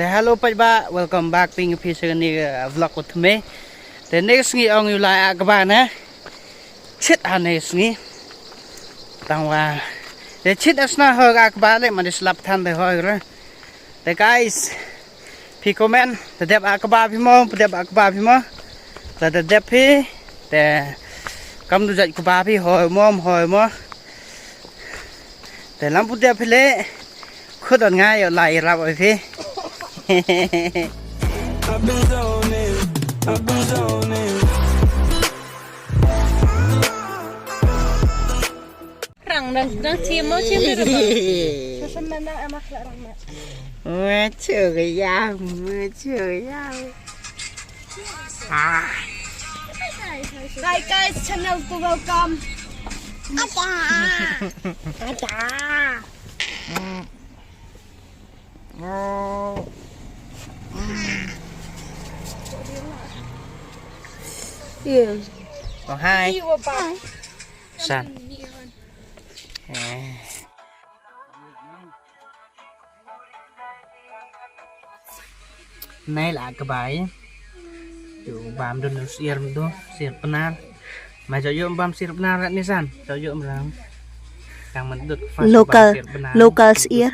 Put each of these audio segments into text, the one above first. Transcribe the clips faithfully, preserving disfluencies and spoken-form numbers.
Hello paidbah, welcome back phi nga phi sha kane ka vlog u thymme. Te ne sngi ong yu lai a kaba ne. Chit ha ne sngi. Tangwa. Te chit asna ho a kaba le ma de slap than de ho re. Te guys, phi comment, te dep a kaba phi mo, te dep a kaba phi mo. Te dep phi, te kam du jait kaba phi ho mo, ho mo. Te lam pu dep phi le. Khut on nga yo la i rap oi phi. I've been zoning, I've been zoning. Rang dang dang chim mo chim ni rang. Sasam mana amak la rang na. Macho ya, macho ya. Ah. Hi guys, channel to welcome. Ada. Ada. Yes. Oh, hi. Hi. San. Eh. Nai la ka bai. Tu bam dun sir tu, sir Pnar. Ma jo yo bam sir Pnar ni san. Jo yo rang. Kang man dut fas Local, bam sir Pnar. Local sir.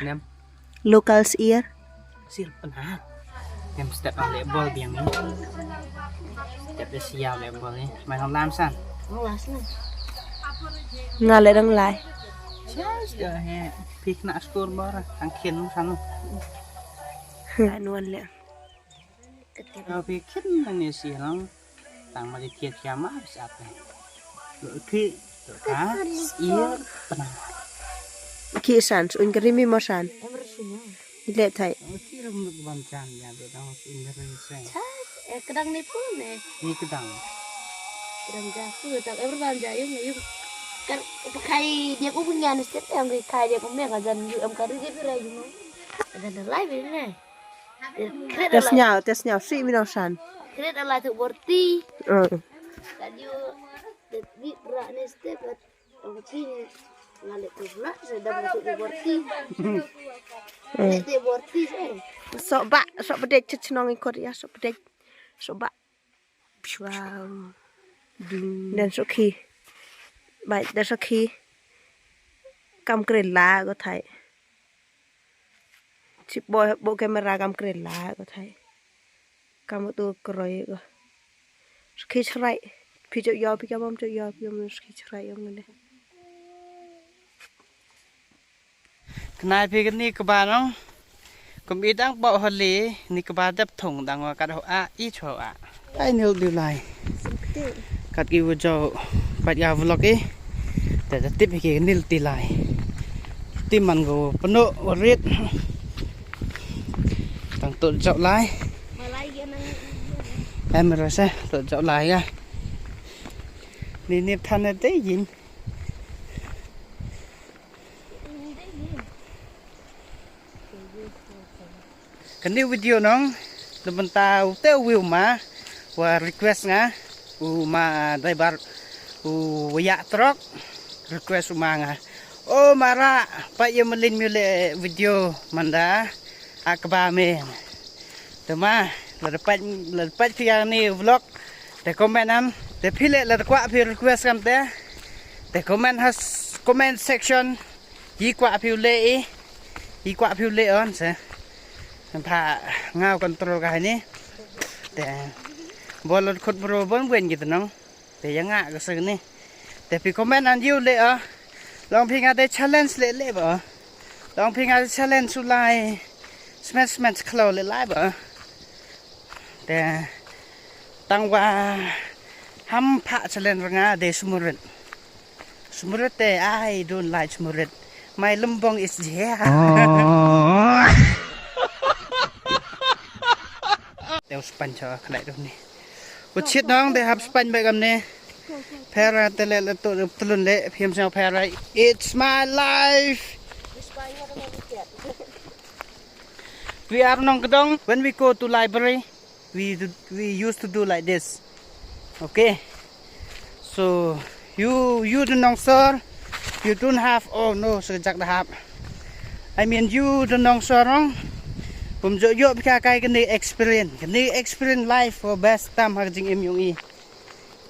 Local sir. Sir Pnar. Em step ang le bol biang ni. Step de siaw le bol ni. Mai long lam san. Nga le dang lai. Just go ahead. Pick na score bor. Ang khin san. Anu an le. Pick khin na ni si long. Tang ma ki kiet kia ma bis ap. Lo ki, lo ka, ir, pna. Ki san, un kri mi mo san. Ile thai. Ki ram nuk ban jan ya do dang un kri sen. Eh, kedang ni pun eh. Ni kedang. Kedang ja tu tak er ban ja yung yung. Kar pakai dia ku punya ni setiap yang kai dia ku mega jan yung em kari dia pira yung. Jan lai ni. Tes nyau, tes nyau, si mi nong san. Kret ala tu borti. Eh. Kadio, de bit bra ne step at. Ong kini ngale tu bra, se dam tu borti. Eh. Te borti se. Sok ba, sok bedek chet chnong ikot ya, sok bedek. Sok ba. Wow. Ding. Dan sok khi. Bai, dan sok khi. Kam kre la ko thai. Chip bo, bo camera kam kre la ko thai. Kam tu kroi ko. Sakhi chrai. Phi chok yo, phi kam bom chok yo, phi kam sakhi chrai yo ngale. Knai phi kani kaba nong. Kum i dang bok holi, ni kaba dep thong dang wa kat ho a, i cho a. Ai nil di lai. Kat ki wa jo, pat ga vlog i. Te te tip hi ki nil di lai. Ti man go peno wa rit. Tang tu jo lai. Em ro se, tu jo lai ga. Ni ni than te yin. Kani video nong, na bynta u te u ma, wa request nga, u ma driver, u wa ya truck, request u ma nga. O mara, pa ya melin mule video manda, akba me. Te ma, la dapat, la dapat phi ni vlog, te comment am, te phi le la kwa phi request kam te, te comment has, comment section, Yi kwah phi u leh i. Yi kwah phi u leh on se. Pha nga u control ka hani. Te bol khut bro bon buen gitu nong. Te ya nga ka se ni. Te phi comment an yi u leh o. Long phi nga te challenge leh leh ba. Long phi nga te challenge u lai. Smash smash klo leh lai ba. Te tang wa ham pha challenge nga de sumurit. Smurit te, I don't like smurit. My lumbong is here. Te u span cha khlai dum ni. Ku chit nong te hap span ba gam ne. Phara te le le tu tulun le phim sa phara. It's my life. We are nong kedong when we go to library. We do, we used to do like this. Okay. So you you the nongsor, you don't have, oh no, sejak dah hap. I mean you the nongsor, no? Bym ju ïoh phi ka kai kane experience. Kane experience life for best tam ha ka jingim jong i.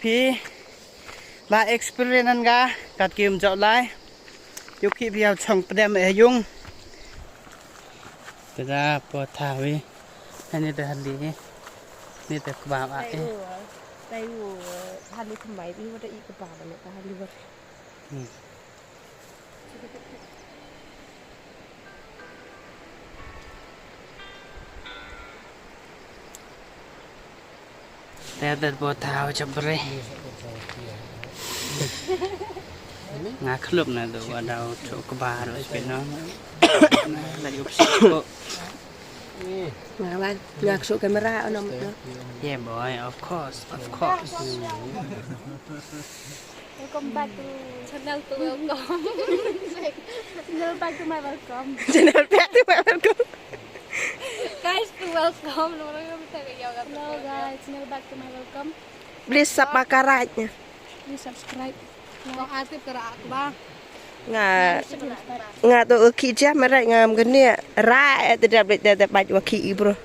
Phi la experience ngan ka kat kim ju lai. Ïoh ki phi ha chong pdem eh yung. Te da po thawi. Ani te hali. Ni te kba ba eh. Tai u hali kmai bi wa da i kba ba ne ta hali wa. Hmm. Te te po thaw chapre. Nga khlop na do wa dau chok kba ro ipe no. La yup sik ko. Nga ban nga ksu kamera onom no. Yeah boy, of course, of course. Welcome back to channel to welcome. Channel back to my welcome. Channel back to my welcome. Guys, to welcome. Hello guys, channel back to my welcome. Please subscribe. Please subscribe. Kong Atip ka rak ba. Nga nga to ki ja mara ngam gani ra te da blet da baj wa ki bro.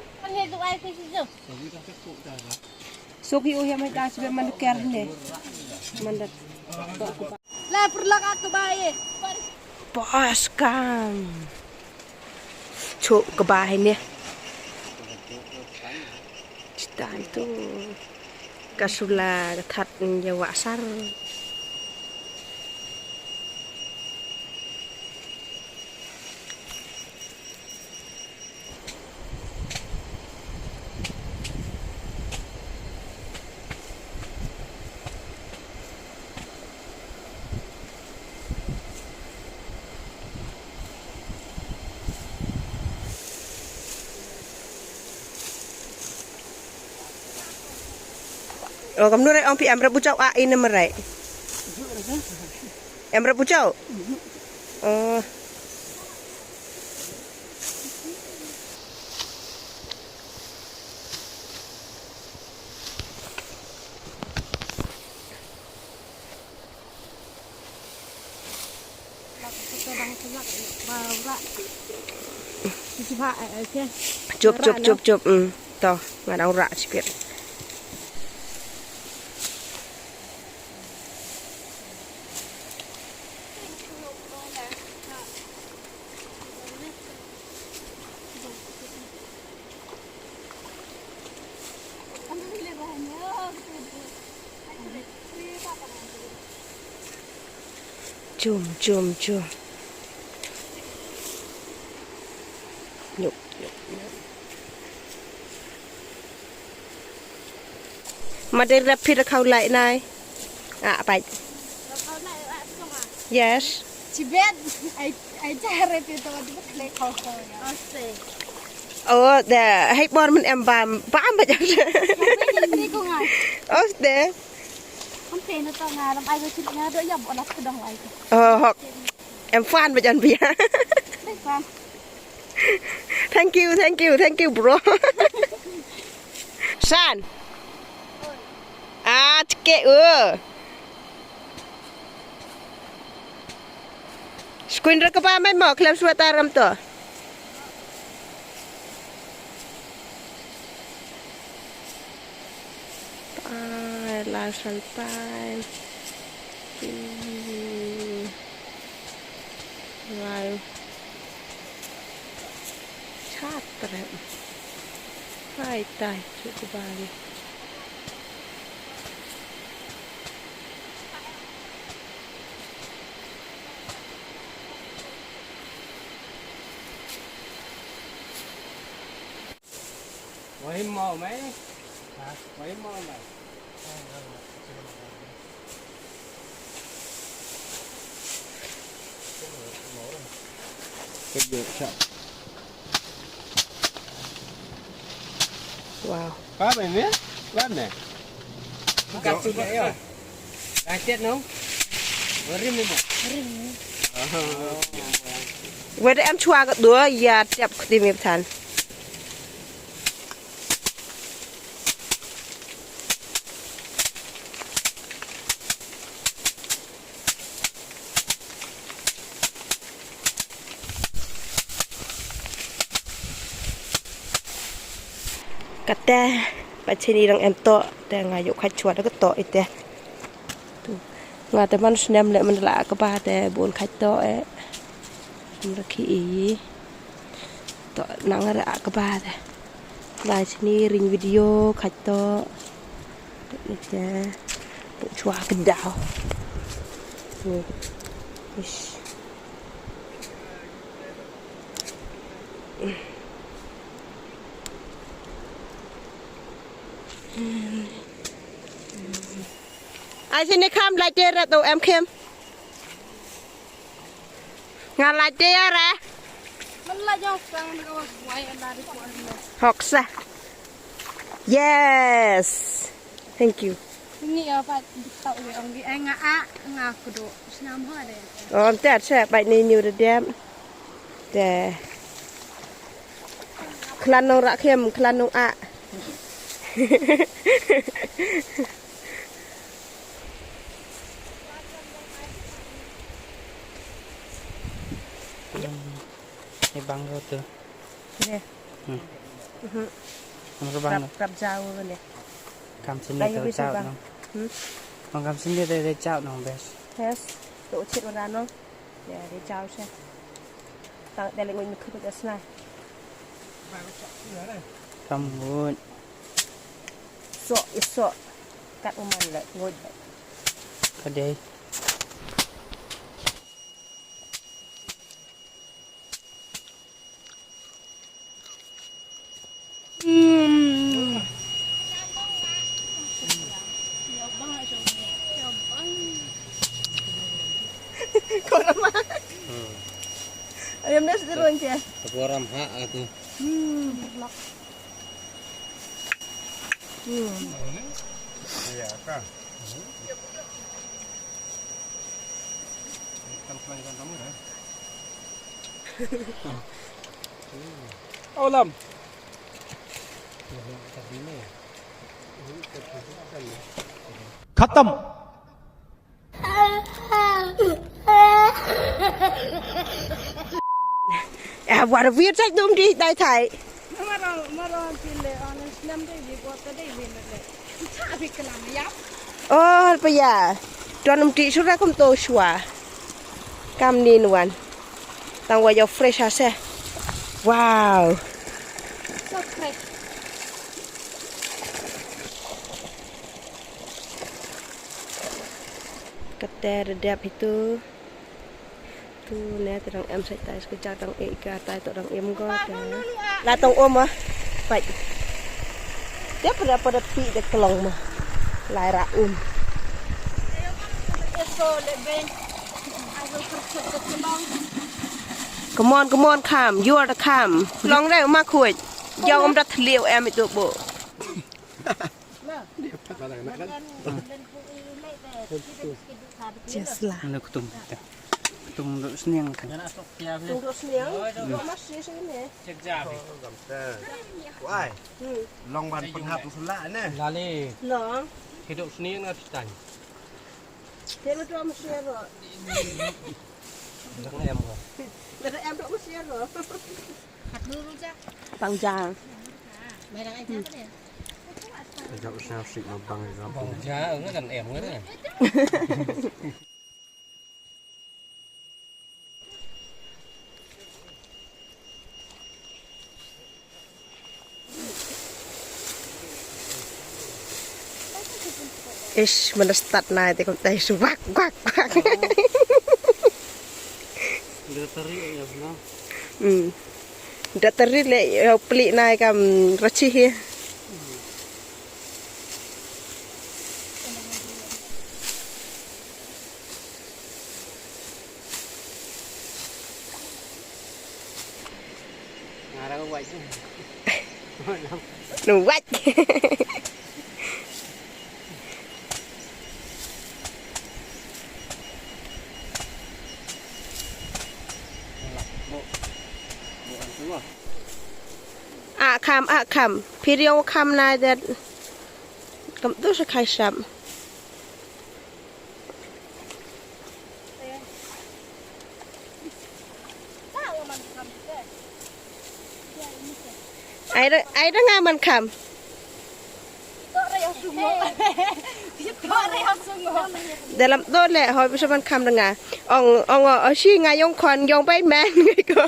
Suki u ya mai ta sibe man ker ne. Man da. La perlak aku bae. Pas kam. Chuk ke bae ne. Cita itu. Kasula kat ya wasar. O kam nu re ong phi em rep u chau a ine mare. Em rep u chau. O. Chup chup chup chup. To nga dang rak sikit. Jom jom jom. Nyuk nyuk nyuk. Madei rep phi da khau lai nai. A pai. Yes. Tibet ai ai jare phi to di kle khau khau ya. Oste. O de hai bor men em bam bam ba jare. Ni ko ngai. Oste. Am pe na to nga lam ai go chit nga do ya bo la ko dong lai. O hok. Em fan ba jan bia. Dai fan. Thank you, thank you, thank you, bro. San. Ah, cike uh. Skuin ra kaba mai mo, klem sweater am to. Ai, la san pai. Hmm. Wow. Chat trep. Hai tai, cukup bali. Wahim mau mai? Ha? Wahim mau mai? Kejut, siap. Wow. Apa ini? Mana? Buka sudah ya. Rakyat no. Rim ni mo. Rim ni. Wede em chwa ka dua ya tiap kti mi pthan. Kata, pait shini dang em toh, te nga ïoh khait shuwa da ka toh ite. Tu. Nga te man snem leh man la ka ba te bun khait toh eh. Em rakhi i. Toh nang ra ka ba te. Lai shini ring video khait toh. Ite. Pun shuwa ka daw. Tu. Ish. Ai sini kham lai te ra to em khem. Nga lai te ra. Hok sa. Yes. Thank you. Ni apa tau wi ong di ai nga a nga kudu. Snam ho de. Om te at se bai ni nyu de dem. Te. Klan nong rak hem, klan nong a. Ni bang ko tu. Ne. Hmm. Mhm. Nong bang. Rap, rap jauh ne. Kam sini tu jauh nong. Hmm. Nong kam sini tu jauh nong bes. Yes. Tu cit mana nong. Ya, dia jauh sih. Tang dia lengon ni kebut asnai. Kam ngut. Sok, sok. Kat uman le ngut. Kadai. Hmm. Koram ah. Hmm. Ayam nas turun ke. Koram ha atu. Hmm. Hmm. Iya, kan. Kan pelanggan kamu dah. Aw lam. Khatam. Eh, what a weird sight dum di dai thai. Maro, maro, chile, honest, nam dei, di, bota dei, di, na dei. Cha, bi, kalam, ya. Oh, pa ya. Tuan um ti sura kum to shwa. Kam ni nuan. Tang wa yo fresh ha se. Wow. So fresh. Kate redep itu. Tu ne te dang em sai tai ska jak dang e ka tai to dang em go te. La tong um ah. Pai. Te pada pada pi de kelong ma. Lai ra um. Come on, come on, come. You are the come. Long re ma khuid. Jong um da thliu em itu bu. Jesla. Ano kutung. Kutung do sniang kan. Kutung do sniang. Do mas sini. Wai. Long ban penghap sula ne. Lali. Long. Hidup sniang na stan. Dia tu am sero. Dang em ko. Dang em tu am sero. Pang ja. Mai dang em ja. Jap sniang sik ma bang jap. Bang ja, ngan kan em ngan. Ish, mana start nai te kum tai su wak wak wak. Dia tarik ya, no. Hmm. Da tari le, eh, pli nai kam rachi hi. Ngara wai. No wai. Ah, kham, ah, kham. Phi riong kham nai det. Kam tu sa khai sam. Ai da, ai da nga man kham. Dalam tu le, hoi bisa man kam dengar. Ong, ong, oh, si ngayong kon, yong bai man, ngai ko.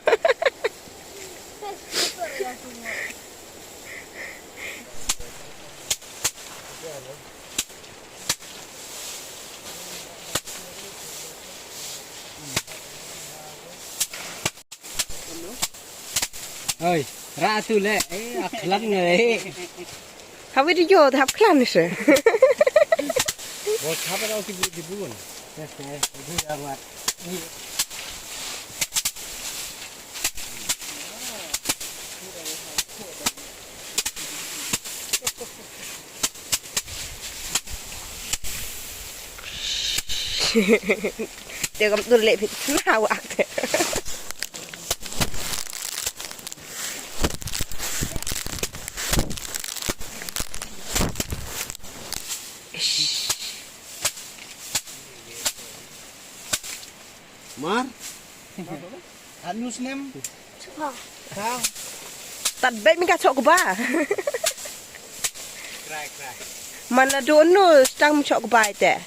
Oi, ra tu le, eh, akhlan ngai. Hawi di yo, hap khlan se. Bos hap ra ki bu, ki bu na. Yes, yes, bu ya mat. Te kam tu le phit na wa te. Mar. Anu snem. Tad bet mi ka chok ba. Krai, krai. Man la do nu stang mi chok ba te.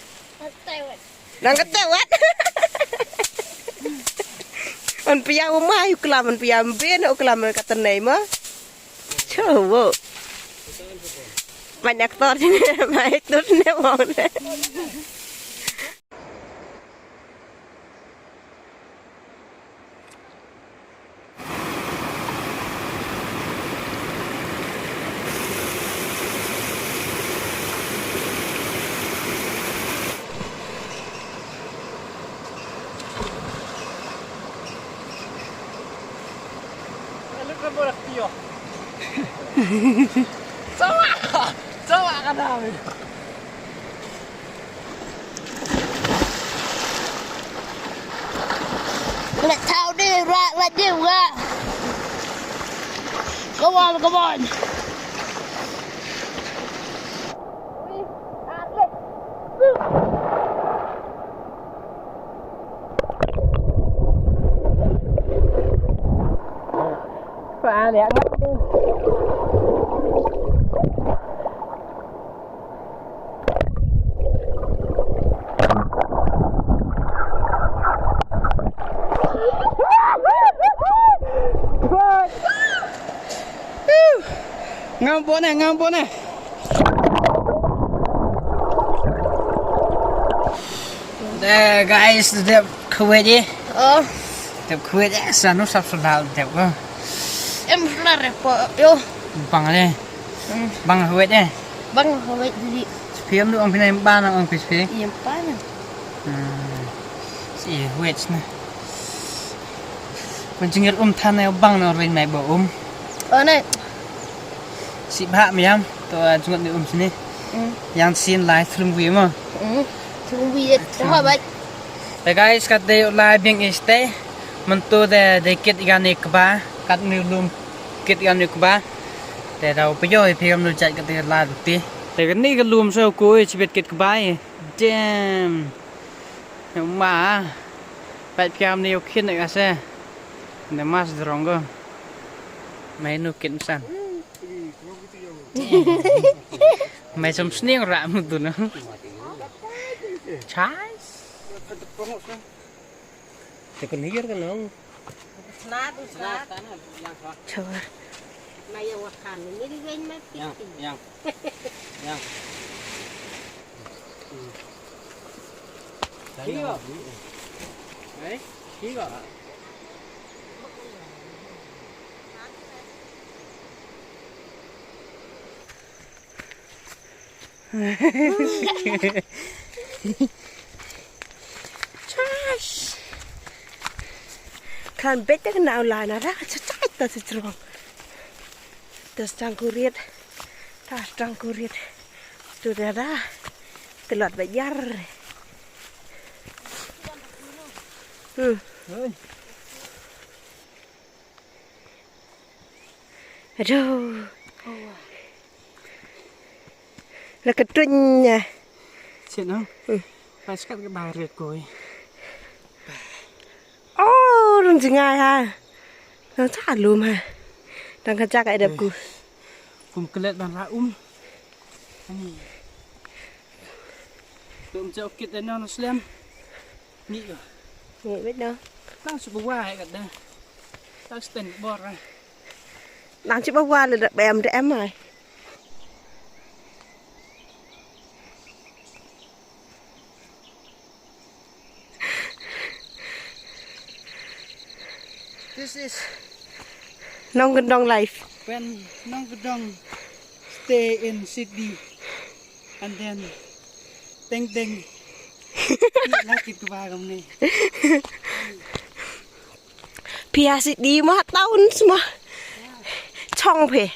Nang kata wat. On pia u mai u klam, on pia ben u klam kata nei ma. Cho wo. Banyak tor ni, mai tur ni wong ni. Coba, coba kata. Let tau di rak, let di rak. Come on, come on. Phải lẹ ngắt đi. Ngam pone, ngam pone. Te guys, dep khwet eh. Oh. Dep khwet eh, sanu sap sudal dep ko. Em sudal repo yo. Bang le. Hmm. Bang khwet eh. Bang khwet di. Spiam du ong pinai ba na ong pi spi. Iem pa na. Hmm. Si khwet na. Kun jingir um than na bang na rin mai ba um. Oh na. Si bha miam to jngot ni um sini. Hmm. Yang sin lai thlung wi mo. Hmm. Thlung wi eh. Dah baik. Te guys, kat de lai biang iste. Mentu de de kit ikan ni kba, kat ni lum kit ikan ni kba. Te dau pyo i pyo nu jat kat de la ti. Te kan ni ka lum so ko i chibet kit kba i. Damn. Ma. Pat pyo ni u khin ka se. Ne mas drong go. Mai nu kit san. Mai som sning ra mu tu no. Chai. Te kan hiar kan nong. Sna tu sna. Chawar. Mai ya wakan ni ri wen ma ti. Yang, yang. Yang. Hiyo. Eh? Hiyo. Kan bet ka nau la na ra cha cha ta si trong. Tas tang kurit. Tas tang kurit. Tu da da. Telot ba yar. Hmm. Aduh. La ka tuñ ïa. Sien no. Hmm. Pas kat ka ba ret koi. Oh, rung jingai ha. Nang cha lum ha. Nang ka jak ai dep ku. Kum kelet ban ra um. Tum chok kit da non slem. Ni ko. Ni bit no. Tang su bawa ka da. Tang sten bor. Nang chi bawa le da bem da em ai. This is Nongkyndong life. When Nongkyndong stay in city and then teng teng. Lakit ko ba kam ni. Pia city ma town ma. Chong phi.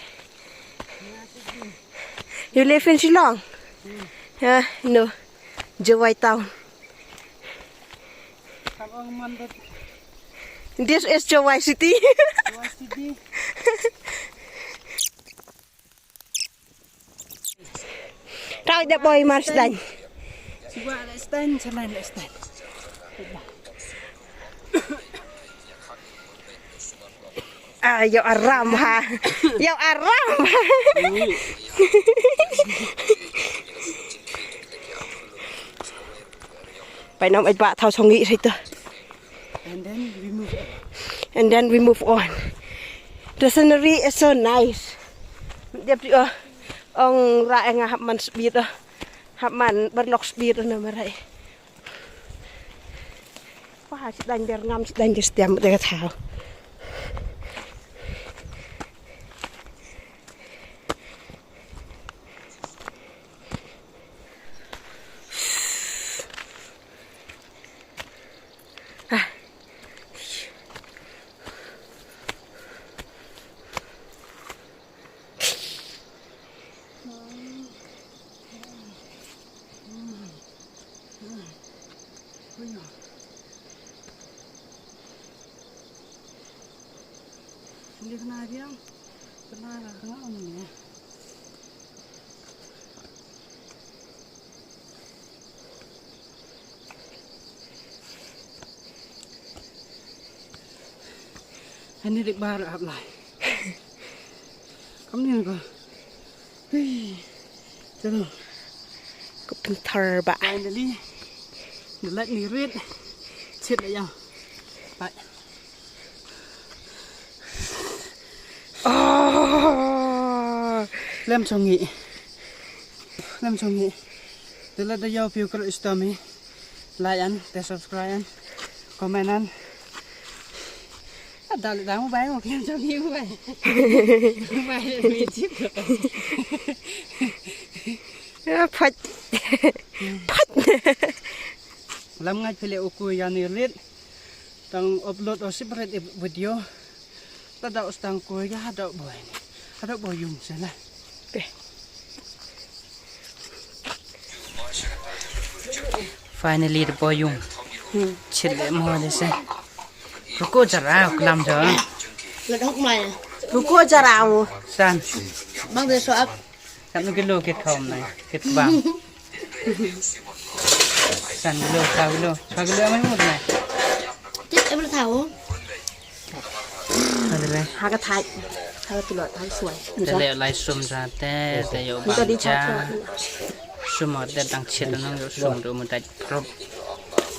You live in Shillong? Yeah, no. Jowai town. This is Jowai city. Tao da boy mar stan. Siwa da stan, sana da stan. Ah, yo aram ha. Yo aram ha. Pai nam ai ba thau songi sai to. And then we move on. And then we move on. The scenery is so nice. Dia pri oh. Ong ra enga hap man sbit oh. Hap man berlok sbit oh na marai. Wah, si dan der ngam si dan der stem de thau. Hindi ko na diyan. Ko na nga ano niya. Ani dik bar ap lai. Kam ni ko. Hui. Chalo. Ko pynthar ba. Finally. The light ni red. Chit la ya. Bye. Oh, lem chongi. Lem chongi. Dela da yau piu kro istomi. Like an, te subscribe an, comment an. Ada le dang bai mo kiam chongi bai. Bai le mi chip. Ya, pat. Pat. Lam ngai pele uku yani lit. Tang upload o separate video. Ta da us tang ko ya da boy. Da boy yung sala. Finally the boy yung. Chile mo de se. Ruko jara klam ja. Ruko jara mo. San. Bang de so ap. Kan kilo kit khom nai, kit bam. San kilo, sa kilo, sa kilo amai mut nai. Kit amai thaw. Adre. Ha ka thai. Ha ka tulot, ha ka suai. Te le lai sum ja te, te yo bam ja. Sum te dang chit nang yo sum do mu dai prop.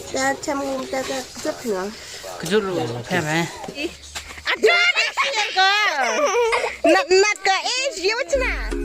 Te chem te te kjut nga. Kjut ru, te me. Adre, nat nat ka is yo chna.